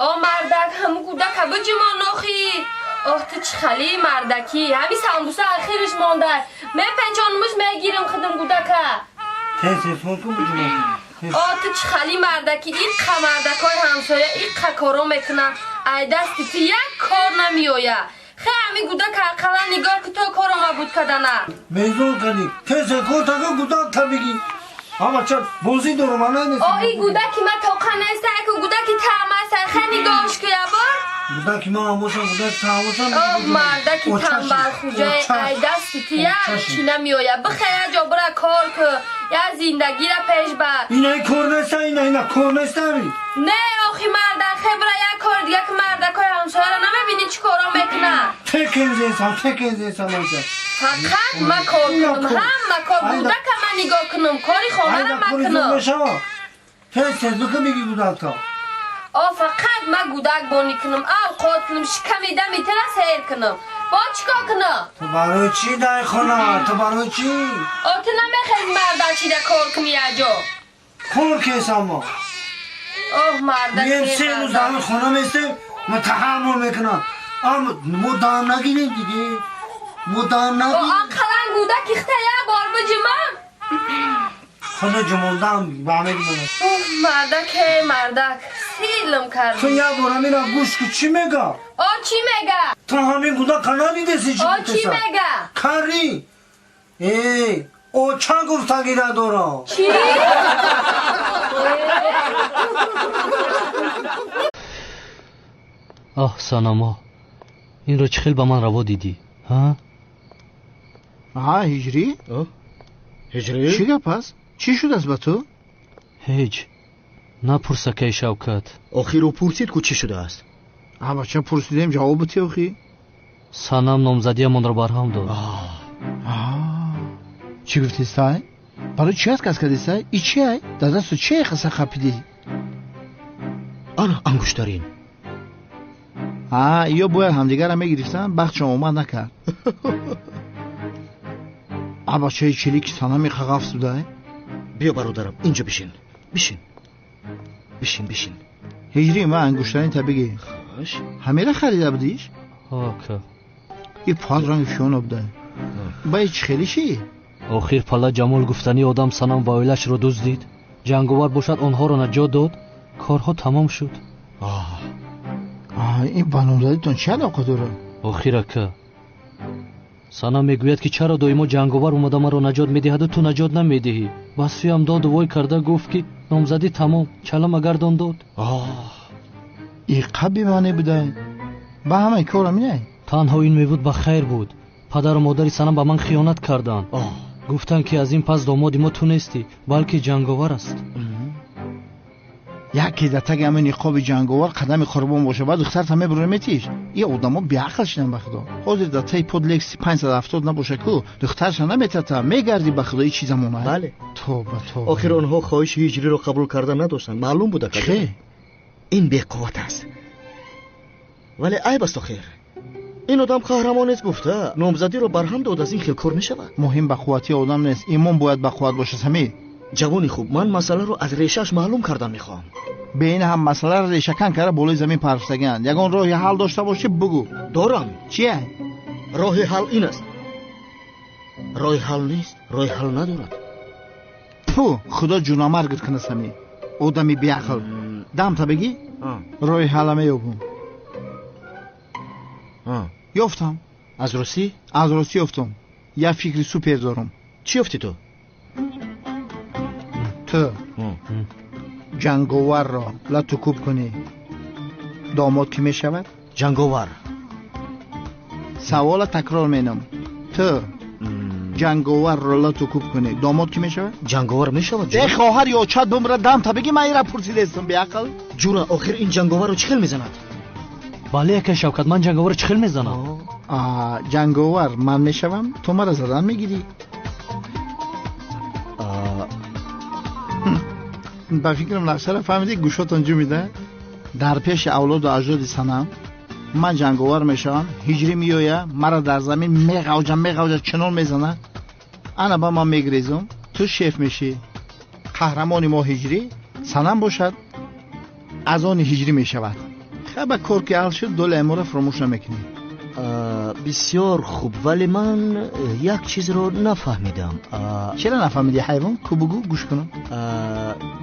О мардак, ҳаму гудака биҷумон охи. Оҳ, ту чӣ хали мардакӣ. Ҳами самбуса ахириш монда. Мепечонумуш, мегирим худам гудака. Тез телефон кун, биҷумон. О, ту чӣ хали мардакӣ. Иққа мардакҳои ҳамсоя иққа коро мекунанд. Ай дасти ту як кор намеояд. Хе, ҳами гудака ақаллан нигоҳ ки то кор омабуд кадана. Мезон кардӣ. Тез кор така, гудак та бигӣ. Ҳама ча бозӣ дорум, ана нест. О, и гудаки ма тоқа неста, яку гудаки таамаста. Хе, нигоҳш ку ябор. Гудаки ма ҳамошам, гудаки та ҳамошам. Оҳ, мардаки танбалхуҷаи, ай дасти ту як чӣ намеояд. Бихе, як ҷо бира кор ку, як зиндагира пеш бар. Ина кор неста, ина кор неста ами. Не, охи мардак, хе, бира як кори дига ки мардакҳои ҳамсояро намебинӣ, чӣ коро мекунанд? Текензесам, текензесам айса. Фақат ма кор кунам, ҳама кор, гудака ма нигоҳ кунам, кори хонара ма кунам. Мешава. Тез тез бикун, биги гудакта. О, фақат ма гудак бонӣ кунам, авқот кунам, шиками дами тира сер кунам. Бо чӣ кор кунам? Ту барои чӣ дай хона? Ту барои чӣ? О, ту намехези мардакчида кор кунӣ яҷо? Кор кесам мо. Оҳ, мардак. Мием, 3 рӯз дар хона местем, ма таҳаммул мекунам. Ам мо дам нагирем диге. Мо дам О, нагирем. Ақаллан гудак ихта як бор биҷумам. Хона ҷумондаам ба мегимонад. Оҳ, мардак, ҳе мардак, силм Ту кардӣ. як бор ҳамина гӯш ку, чӣ мега? О, чӣ мега? Ту ҳамин гудака надидеси, чӣ О, чӣ гуфтеса? мега? Кари. Э, оча гуфтагира дорам. Чӣ? Оҳ, Санамо, инро чӣ хел ба ман раво дидӣ, ҳа? Аҳа, Ҳиҷрӣ. Ҳиҷрӣ. Чӣ гап аст? Чӣ шудааст ба ту? Ҳеҷ, напурс, акаи Шавкат. Охир ӯ пурсид ку, чӣ шудааст. А, бача, пурсидем, ҷавоб бутӣ охи. Санам номзадиямонро барҳам дод. Чӣ гуфтистай? Барои чӣ аст кас кардистай? И чи ай? Дар дасту чи ай қаса хапидӣ? Ана ангуштарин. А, ё бояд ҳамдигарро мегирифтанд, бахтшон омад накард. А, бачаи чилики Санами қағафс будай. Биё, бародарам, инҷо бишин, бишин, бишин, бишин. Ҳиҷрӣ, ма ангуштарин та бигӣ. Хош. Ҳамера харида будиш? Ҳо, ака. И пад ранги фиёно будай. Ба и чӣ хеле чӣ? Охир пала Ҷамол гуфтании одам Санам ва оилашро дуздид. Ҷанговар бошад, онҳоро наҷот дод, корҳо тамом шуд. Ин ба номзадитон чӣ алоқа дорад? Охир, ака, Санам мегӯяд, ки чаро доимо ҷанговар омада маро наҷот медиҳаду ту наҷот намедиҳӣ. Ба сӯям доду вой карда гуфт, ки номзадӣ тамом, чала магардон дод. И қаб бемаъне будай. Ба ҳамаи кор аминай. Танҳо ин мебуд, ба хайр буд. Падару модари Санам ба ман хиёнат карданд. Гуфтанд, ки аз ин пас домоди мо ту нестӣ, балки ҷанговар аст. Яке дар таги ҳамин ниқоби ҷанговар қадами қурбон боша, баъд духтарта мебура, метиш. И одамо беақл шидан, ба худо. Ҳозир дар таи под Лекси 570 набоша ку, духтарша наметата, мегарди, ба худо, и чӣ замона. Бале. Тоба, тоба. Охир онҳо хоҳиши Ҳиҷриро қабул карда надоштанд, маълум буда. Чӣ? Ин беқувват аст, вале айб аст. Охир ин одам қаҳрамонест гуфта, номзадиро барҳам дод. Аз ин хел кор мешавад? Муҳим ба қуввати одам нест, имон бояд ба қувват боша, Самир. Ҷавони хуб, ман масъаларо аз решааш маълум кардан мехоҳам. Бе ин ҳам масъаларо решакан карда болои замин парфтагианд. Ягон роҳи ҳал дошта бошӣ, бугӯ. Дорам. Чия? Роҳи ҳал ин аст: роҳи ҳал нест, роҳи ҳал надорад. Пу, худо ҷунамаргат кунад, Самир, одами беақл. Дамта бигӣ, роҳи ҳалла меёбум. Ёфтам. Аз ростӣ? Аз ростӣ ёфтам. Як фикри супер дорам. Чӣ ёфтӣ ту? Ту ҷанговарро лату кӯб кунӣ, домод кӣ мешавад? Ҷанговар. Савола такрор менам: ту ҷанговарро лату кӯб кунӣ, домод кӣ мешавад? Ҷанговар мешавад. Э, хоҳар ё чат бумра, дамта бигӣ, ман ира пурсидестам, беақл. Ҷура, охир ин ҷанговарро чӣ хел мезанад? Бале, акаи Шавкат, ман ҷанговарро чӣ хел мезанам? Ҷанговар ман мешавам, ту мара задан мегирӣ. Ба фикрам, нақшаро фаҳмидӣ, гӯшотон ҷумида. Дар пеши авлоду аҷдоди Санам ман ҷанговар мешавам. Ҳиҷрӣ меоя, мара дар замин меғавҷа, меғавҷа, чунон мезана, ана ба ман мегрезум, ту шеф мешӣ. Қаҳрамони мо Ҳиҷрӣ, Санам бошад, аз они Ҳиҷрӣ мешавад. Хаба кор ки ҳал шуд, долаи моро фаромӯш намекунӣ. Бисёр хуб, вале ман як чизро нафаҳмидам. Чаро нафаҳмидӣ, ҳайвон? Ку бугӯ, гӯш кунам.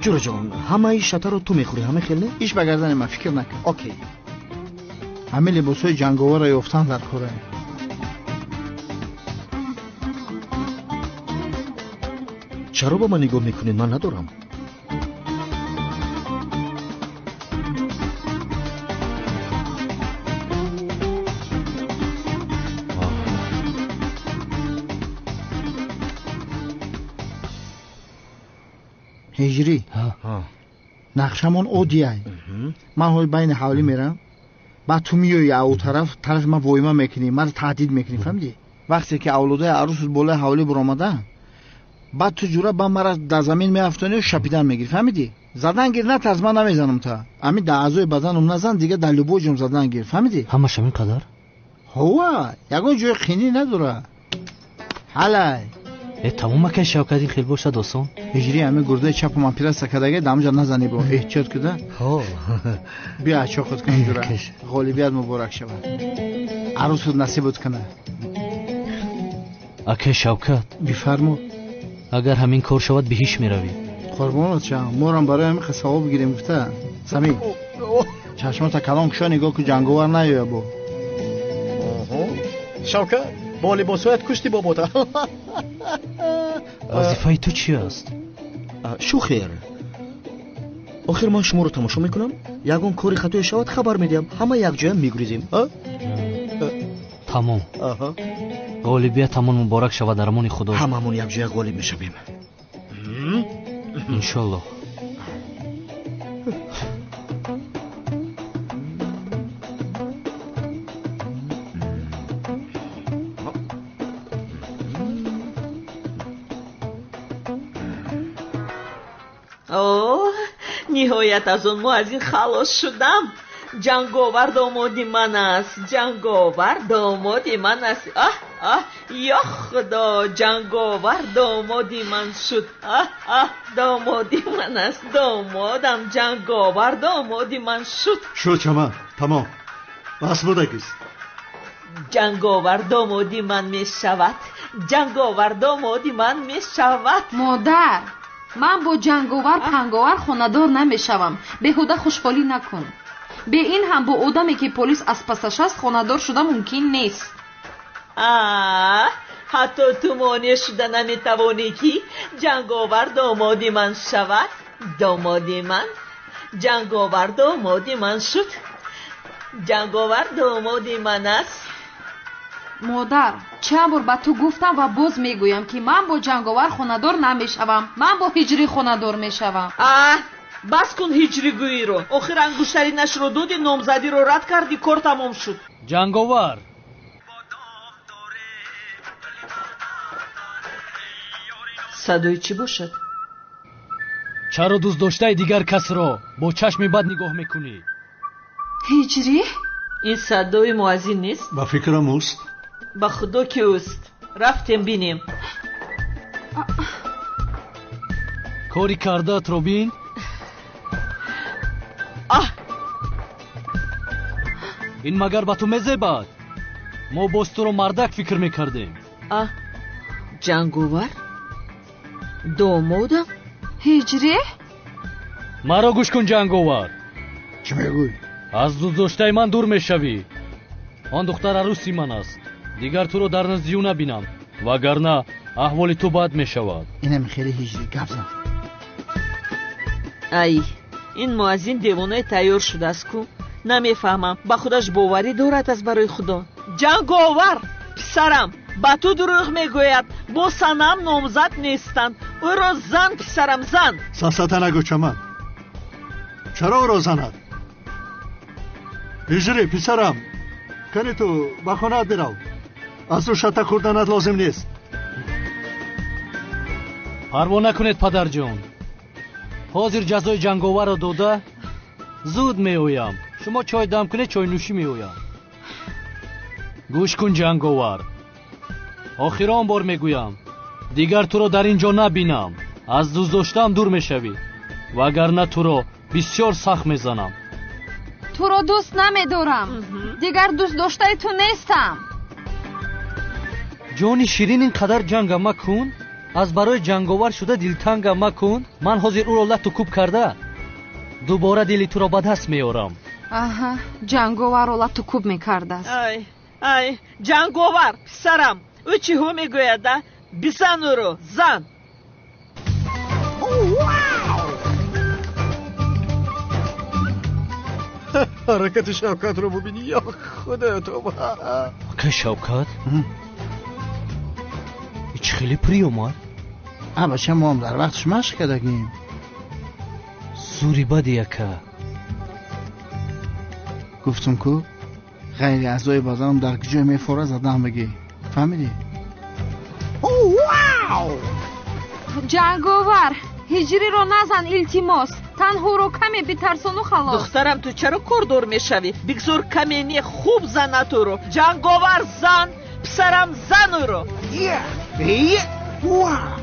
Ҷураҷон, ҳамаи шатаро ту мехӯрӣ, ҳама хел не? Иш ба гардани ман, фикр накун. Окей. Ҳамин либосҳои ҷанговарро ёфтан дар кора. Чаро ба ман нигоҳ мекунед? Ман надорам. Ҳиҷрӣ, нақшамон оддиай. Ман ҳоли байни ҳавлӣ мерам, баъд ту миёӣ ау тараф, тарафи ман воима мекунӣ, маро таҳдид мекунӣ, фаҳмидӣ? Вақте ки авлодаи арӯсут болои ҳавлӣ баромада, баъд ту ҷура ба мара дар замин меафтонию шапидан мегирӣ, фаҳмидӣ? Задан гир, натарс, ман намезанам та. Ами дар аъзои баданум назан, дига дар любой ҷом задан гир, фаҳмидӣ? Ҳамаш ҳамин қадар? Ҳова, ягон ҷои қинӣ надора. Ҳалай. Тамом акай Шавкат, ин хел бошад осон. Ҳиҷрӣ, ҳамин гурдаи чапам оператсия кардага, дамҷа назанӣ бо эҳтиёт куда. Биё ачоқат кун ҷура. Ғолибият муборак шавад. Арӯсут насибут кунад. Акай Шавкат. Бифармо. Агар ҳамин кор шавад, беҳиш меравӣ. Қурбонат шавам, морам барои ҳамин савоб гирем гуфта. Самир, чашмота калон кушо, нигоҳ ку, ҷанговар наёя бо. Шавкат, бо либосҳоят кушти бобота. Вазифаи ту чи аст? Шухер, охир ман шуморо тамошо мекунам, ягон кори хатое шавад хабар медиҳам, ҳама якҷоя мегурезем. Тамом. Ғолибиятамон муборак шавад, дар амони Худо. Ҳамамон якҷоя ғолиб мешавем. Иншоллоҳ. Ниҳоят аз он муаззин халос шудам. Ҷанговар домоди ман аст, ҷанговар домоди ман аст. Аҳ аҳ, ё Худо, ҷанговар домоди ман шуд. Аҳ аҳ, домоди ман аст, домодам ҷанговар домоди ман шуд. Шуд чаман, тамом, бас будагист. Ҷанговар домоди ман мешавад, ҷанговар домоди ман мешавад. Модар, ман бо ҷанговар панговар хонадор намешавам. Беҳуда хушҳолӣ накун. Бе ин ҳам бо одаме ки полис аз пасаш аст хонадор шуда мумкин нест. Ҳатто ту монеъ шуда наметавонӣ ки ҷанговар домоди ман шавад. Домоди ман, ҷанговар домоди ман шуд. Ҷанговар домоди ман аст. Модар, чанд бор ба ту гуфтам ва боз мегӯям ки ман бо ҷанговар хонадор намешавам. Ман бо ҳиҷрӣ хонадор мешавам. Бас кун ҳиҷригӯиро. Охир ангуштаринашро доди, номзадиро рад кардӣ, кор тамом шуд. Ҷанговар, садои чӣ бошад? Чаро дӯстдоштаи дигар касро бо чашми бад нигоҳ мекунӣ? Ҳиҷрӣ? Ин садои муаззин нест? Ба фикрам ӯст. Ба худо ки ӯст. Рафтем бинем. Кори кардаатро бин. Ин магар ба ту мезебад? Мо боз туро мардак фикр мекардем. Ҷанговар? Домодам? Ҳиҷрӣ? Маро гӯш кун, ҷанговар. Чӣ мегӯй? Аз дӯстдоштаи ман дур мешавӣ. Он духтар арӯси ман аст. Дигар туро дар назди ӯ набинам, вагарна аҳволи ту бад мешавад. Инам хеле ҳиҷрӣ гап зад. Ай, ин муаззин девонаи тайёр шудааст ку. Намефаҳмам, ба худаш боварӣ дорад аз барои Худо. Ҷанговар, писарам, ба ту дурӯғ мегӯяд. Бо Санам номзад нестанд. Ӯро зан, писарам, зан. Сафсата нагӯ, Чаман. Чаро ӯро занад? Ҳиҷрӣ, писарам, кани ту ба хонаат бирав. Аз ӯ шата хӯрданат лозим нест. Парво накунед, падарҷон. Ҳозир ҷазои ҷанговарро дода зуд меоям. Шумо чой дам кунед, чойнӯшӣ меоям. Гӯш кун, ҷанговар. Охирон бор мегӯям, дигар туро дар ин ҷо набинам. Аз дӯстдоштаам дур мешавӣ, вагарна туро бисёр сахт мезанам. Туро дӯст намедорам. Дигар дӯст доштаи ту нестам. Ҷони ширин, ин қадар ҷанга макун. Аз барои ҷанговар шуда дилтанга макун. Ман ҳозир ӯро лату кӯб карда дубора дили туро ба даст меорам. Аҳа, ҷанговарро лату кӯб мекардааст. Ай, ай, ҷанговар, писарам, ӯ чиҳо мегӯяд, а? Бизан ӯро, зан. Ҳаракати Шавкатро бубинӣ, ё худоё, тоба. Ака Шавкат, чӣ хеле приём омад? А бача, мо ҳам дар вақташ машқ кардагем. Зури бади, ака. Гуфтум ку, ғайри аъзои баданам дар куҷое мефора задан бигӣ. Фаҳмидӣ? Ҷанговар, ҳиҷриро назан, илтимос. Танҳоро каме битарсону халос. Духтарам, ту чаро кордор мешавӣ? Бигзор каме не, хуб занад ӯро. Ҷанговар, зан, писарам, зан ӯро.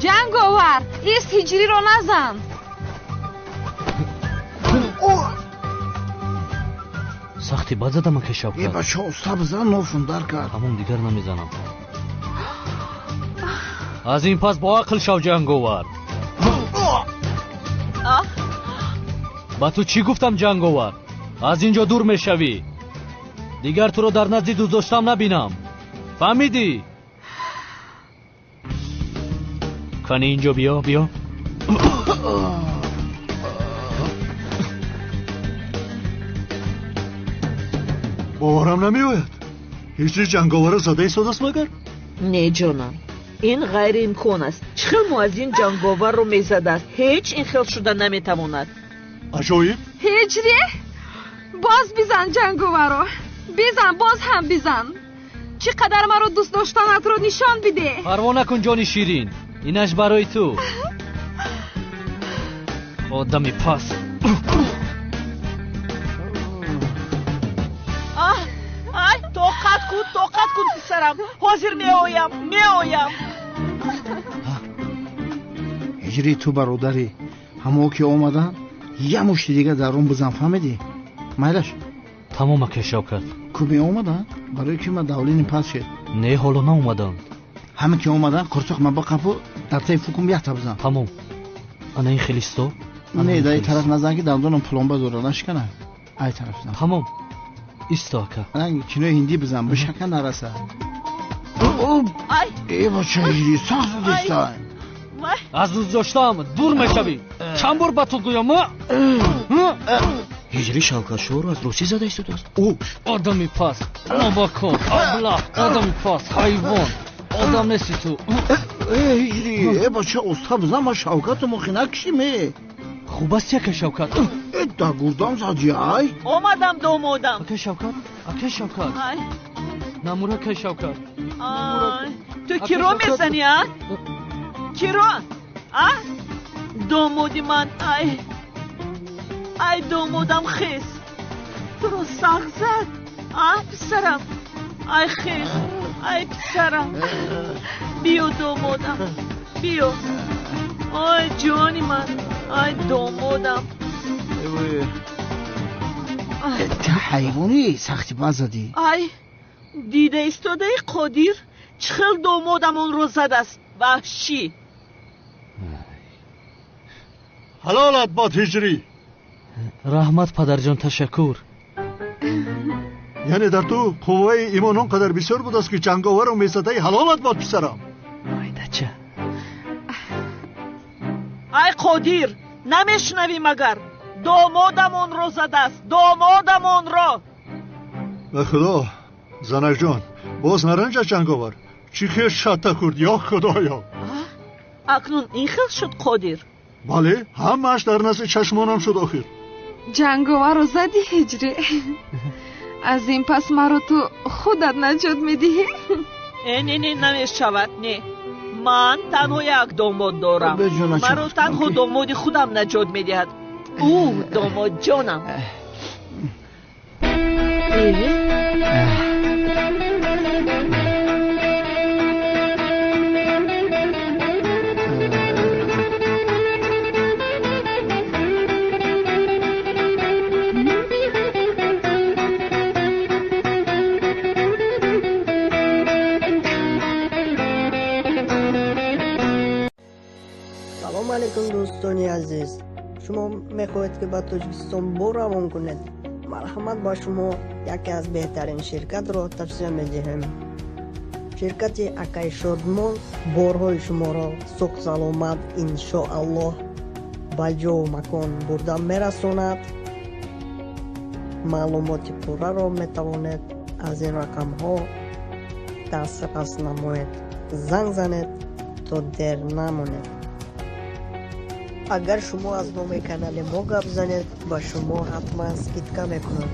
Ҷанговар, ист, ҳиҷриро назан. Сахти бад задам, ака Шавкат. Э бача, уста бизан, нофун дар кард. Тамом, дигар намезанам. Аз ин пас бо ақл шав, ҷанговар. Ба ту чӣ гуфтам, ҷанговар? Аз ин ҷо дур мешавӣ. Дигар туро дар назди дӯстдоштам набинам. Фаҳмидӣ? Кани ин ҷо биё, биё. Боварам намеояд. Ҳиҷри ҷанговарро зада истодааст магар? Не, ҷонам, ин ғайриимкон аст. Чӣ хел муаззин ҷанговарро мезадааст? Ҳеҷ ин хел шуда наметавонад. Аҷоиб. Ҳиҷри, боз бизан ҷанговарро. Бизан, боз ҳам бизан. Чӣ қадар маро дӯст доштанатро нишон бидеҳ. Парво накун, ҷони ширин, инаш барои ту. Одами пас. Ай, тоқат кун, тоқат кун, писарам. Ҳозир меоям, меоям. Ҳиҷри, ту бародарӣ, ҳамо ки омадан, я мушти дига дар рум бизан, фаҳмидӣ? Майлаш. Тамом, ака Шавкат. Ку меомадан? Барои ки ма давлини пас шед. Не, ҳоло наомаданд. Ҳама ки омадан, қурсоқ ма бақапу дар таи фукум якта бизан. Тамом. Ана ин хелисто. Не, дар ин тараф назан, ки дандонам пломба дора, нашикана. Ай тараф зан. Тамом. Исто, ака. Ранги кинои ҳиндӣ бизан, бишака нараса. Ай! Э бача, ҳиҷри сахт задистай. Аз дӯст доштаам дур мешавӣ. Чанд бор ба ту гӯям? Ҳиҷри Шавкатшоҳро аз русӣ зада истодааст. Ӯ одами паст, нобакор, аблаҳ, одами паст, ҳайвон, одам нести ту. Э ҳиҷри, э бача, уста бизан, ма Шавкату мохи накишим, э. Хуб аст, ака Шавкат. Э, дар гурдам зади, ай. Омадам, домодам. Ака Шавкат, ака Шавкат. Ай. Намур, ака Шавкат. Ай, ту киро мезанӣ, а? Киро? А? Домоди ман, ай. Ай, домодам, хес. Туро сахт зад, а, писарам? Ай, хес. Ай, писарам. Биё, домодам. Биё. Ай, ҷони ман. Ай, домодам. Ту ҳайвонӣ, сахти бад задӣ. Ай, дида истодаи, Қодир, чӣ хел домодамонро задааст. Ваҳшӣ. Ҳалолат бод, ҳиҷрӣ. Раҳмат, падарҷон, ташаккур. Яъне дар ту қувваи имон он қадар бисёр будааст, ки ҷанговарро мезадаи. Ҳалолат бод, писарам. Майдача. Ай, Қодир, намешунавӣ магар? Домодамонро задааст, домодамонро. Ба худо, занакҷон, боз наранҷа ҷанговар. Чӣ хел шатта хӯрд, ё худоё. Акнун ин хел шуд, Қодир? Бале, ҳамааш дар назди чашмонам шуд охир. Ҷанговарро задӣ, ҳиҷрӣ. Аз ин пас маро ту худат наҷот медиҳӣ. Э, не, не, намешавад, не. Ман танҳо як домод дорам. Маро танҳо домоди худам наҷот медиҳад. Ӯ домодҷонам. Э? Дӯстони азиз, шумо мехоҳед, ки ба Тоҷикистон бор равон кунед? Марҳамат, ба шумо яке аз беҳтарин ширкатро тавсия медиҳем. Ширкати Акай Шодмон борҳои шуморо сух саломат, иншоаллоҳ, ба ҷову макон бурда мерасонад. Маълумоти пурраро метавонед аз ин рақамҳо дастрас намоед. Занг занед, то дер намонед. Агар шумо аз номи канали мо гап занед, ба шумо ҳатман скидка мекунам.